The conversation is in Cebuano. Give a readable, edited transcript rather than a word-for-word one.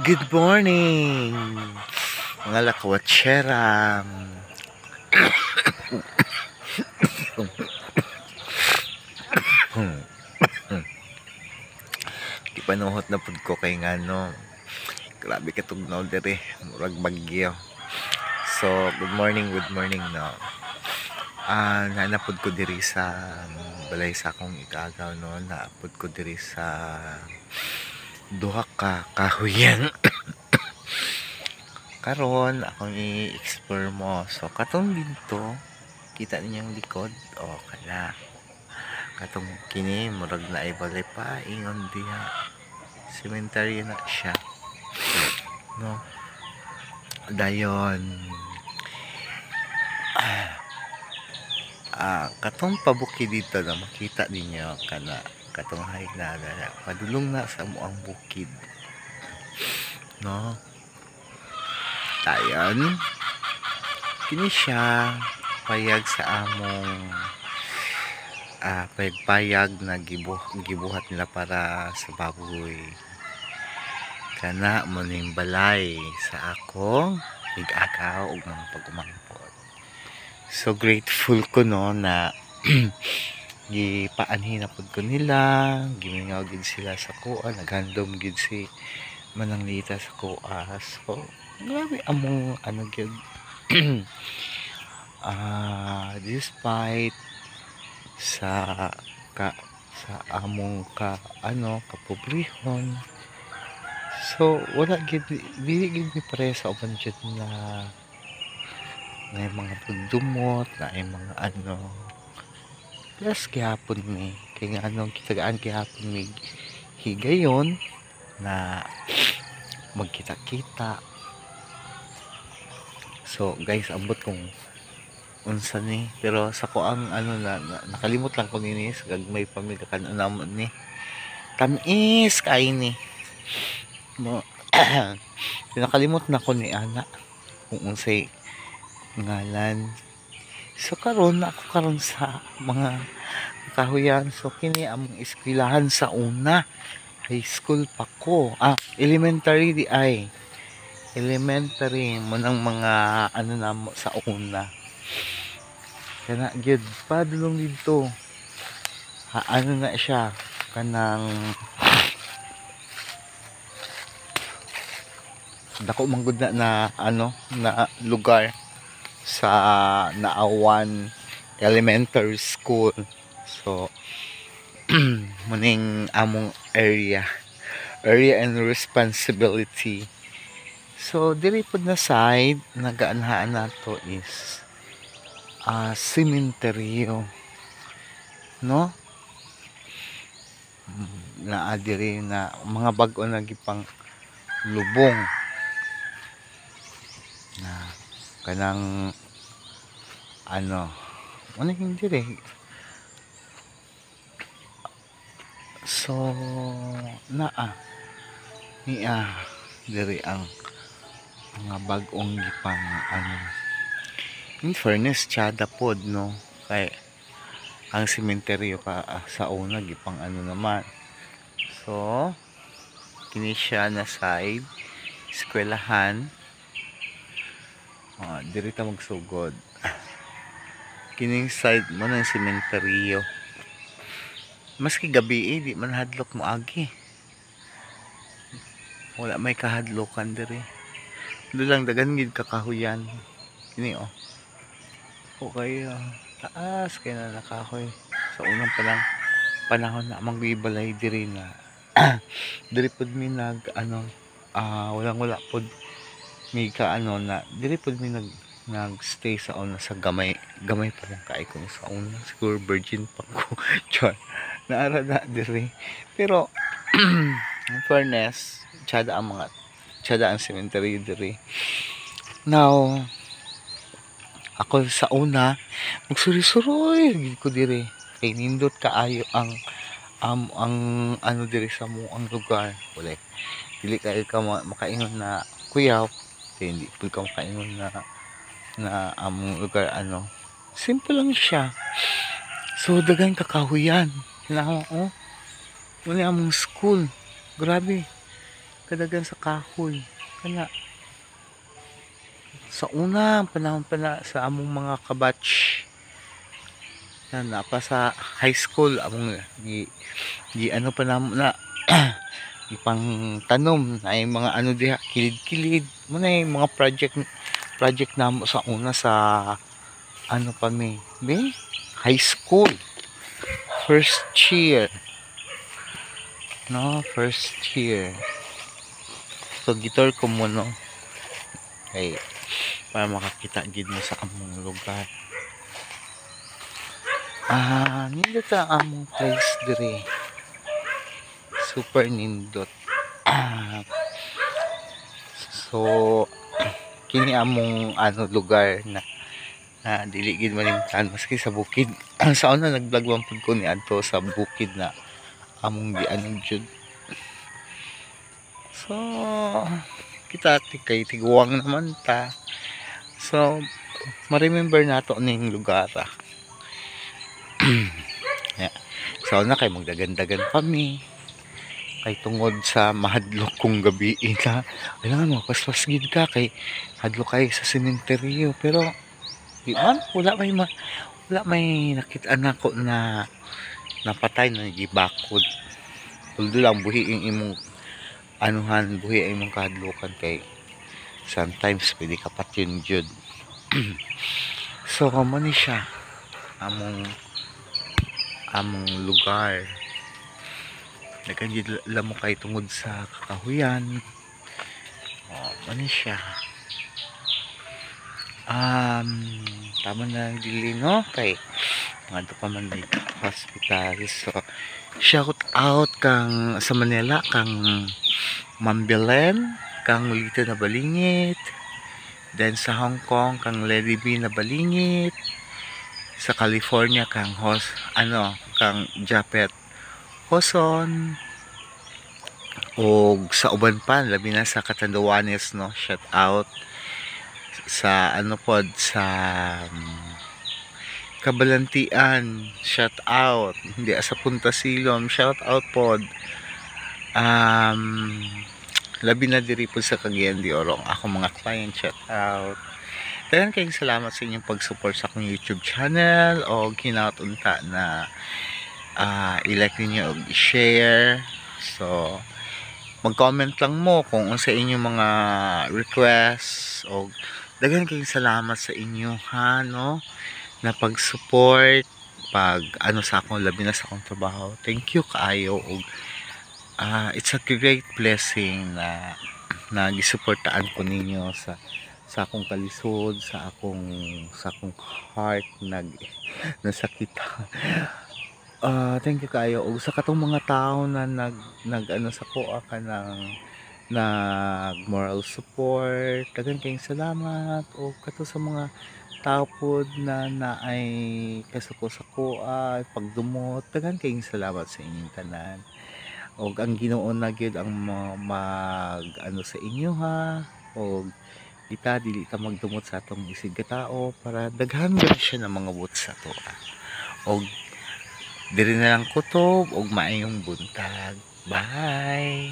Good morning, mga lakwatsera. Gipanuhot na pud ko kay ngano, grabe katugnaw diri, murag bagyo. So, good morning no. Naa pud ko diri sa balay sa akong igagaw no, naa pud ko diri sa duha ka kahuyan. Karon akong i-explore mo. So katong didto, kita ninyong likod o kana. Katong kini murag naay balay pa ingon diha. Cemetery na siya. No. Dayon katong pabuki dito na makita ninyo kana katong high na, na padulong na sa amoang bukid. No. Dayon kini siya payag sa among payag na gibuhat nila para sa baboy. Kana mo ning balay sa akong igagaw ug mga pag-umangkon. So grateful ko no na gipaanhin na pud ko nila, gimingaw gid sila sa kuha, naghandom gid si Manang Lita sa kuha. So grabe among ano gyud. Despite sa ka sa among ka ano kapobrehon, so wala gid, dili gid mi pareha sa uban jud na na mga pagdumot na ay mga ano. Plus gihapon mi kay nga kitagaan gihapon mi higayon na magkita-kita. So guys, ambot kung unsa ni, pero sa ko ang ano na nakalimot lang ko nini sa gagmay pa mi kakan namo ni. Tamis kay ni. No. Nakalimot na ko ni ana kung unsay ngalan. So karon na ako karon sa mga kahuyan. So kini among eskwelahan sa una. High school pa ko. Elementary di ay. Elementary mo ng mga ano na mo sa una. Kana gyud padulong didto. Ha, ano na siya kanang dako man gud na ano na lugar sa Naawan Elementary School. So muning among area and responsibility. So diri pud na side nagaanhaan nato is sementeryo, no? Naa diri na mga bag-o na gipang lubong na kanang ano ano yung diri. So naa niya diri ang mga bag-ong gipang ano. In fairness, tsada pod no, kay ang sementeryo ka sa una gipang ano naman. So kini siya na side eskwelahan. Diri ta magsugod. Kining side mo ng sementeryo. Maski gabi di man hadlok mo agi. Wala may kahadlokan diri. Doon lang dagan gid kakahuyan. Kini oh. Okay, taas kay na nakahoy. Sa unang pa lang panahon na magbibalay diri na diri pud mi nag ano walang wala pud mi ka ano na diri pud mi nag-stay sa una sa gamay pa lang kay ko sa una, siguro virgin pa ko. Char. Naara na diri. Pero in fairness, tsada ang cemetery diri. Now ako sa una magsuri-suroy gid ko diri kay nindot kaayo ang ano diri sa mo ang lugar. Wala dili kay ka makaingon na kuyaw, kay hindi pud ka makaingon na among lugar ano. Simple lang siya. So daghan kakahuyan. Kinahanglan oh. Muna among school. Grabe. Kadagan sa kahoy. Kana sa unang panahon pa na sa among mga kabatch na napa sa high school, among gi, gi ano pa namo na ipang tanom na yung mga ano diha kilid-kilid mo na yung mga project project namo sa una sa ano pa mi be high school, first year, no? First year. So gitor ko mo, no, kay para makakita gid mo sa among lugar. Ah, nindot ang among place dire, super nindot. Ah, so kini among ano lugar na na dili gid malimtan maski sa bukid. Sa una nag-vlog man pud ko ni adto sa bukid na among giano jud. So kita kay tiguang naman ta, so ma-remember nato ning lugar, ah. Yeah. So na kay magdagan-dagan kami kay tungod sa mahadlok kong gabi na kailangan mapaspas gid ka kay hadlok kay sa sementeryo, pero di man wala may nakita nako na napatay na gibakod. Tuldo lang buhi ang imong anuhan, buhi ang imong kahadlokan kay sometimes pwede ka patyon jud. So mo ni siya among among lugar. Daghan jud lamok kay tungod sa kakahuyan. Oh, mo ni siya. Tama na dili, no, kay ngadto pa man dito hospital. So shout out kang sa Manila, kang Ma'am Belen, kang Lito na Balingit, then sa Hong Kong kang Lady B na Balingit, sa California kang Hos ano kang Japet Hoson, og sa uban pa, labi na sa Catanduanes, no? Shout out sa ano pod sa Kabalantian, shout out hindi sa Punta Silom, shout out pod. Labi na diri pod sa Cagayan de Oro ang akong mga client, shout out. Daghang kayong salamat sa inyong pag-support sa akong YouTube channel o hinaot unta na i-like ninyo o i-share. So mag-comment lang mo kung unsa inyong mga requests o daghan kayong salamat sa inyo, ha, no, na pag-support, pag ano sa akong, labi na sa akong trabaho. Thank you kaayo og it's a great blessing na na gisuportaan ko ninyo sa akong kalisod, sa akong heart nag nasakit. Thank you kaayo og sa katong mga tao na nag nag ano sa kuha kanang nag moral support. Daghan kayong salamat o kato sa mga tao pod na naay kasuko sa kuha pagdumot. Daghan kayong salamat sa inyong tanan. Og ang Ginoo na gyud ang mag ano sa inyo, ha, og kita dili ta magdumot sa atong isig katao para daghan gyud siya ng mga buot sa atoa. Og diri na lang kutob og maayong buntag. Bye.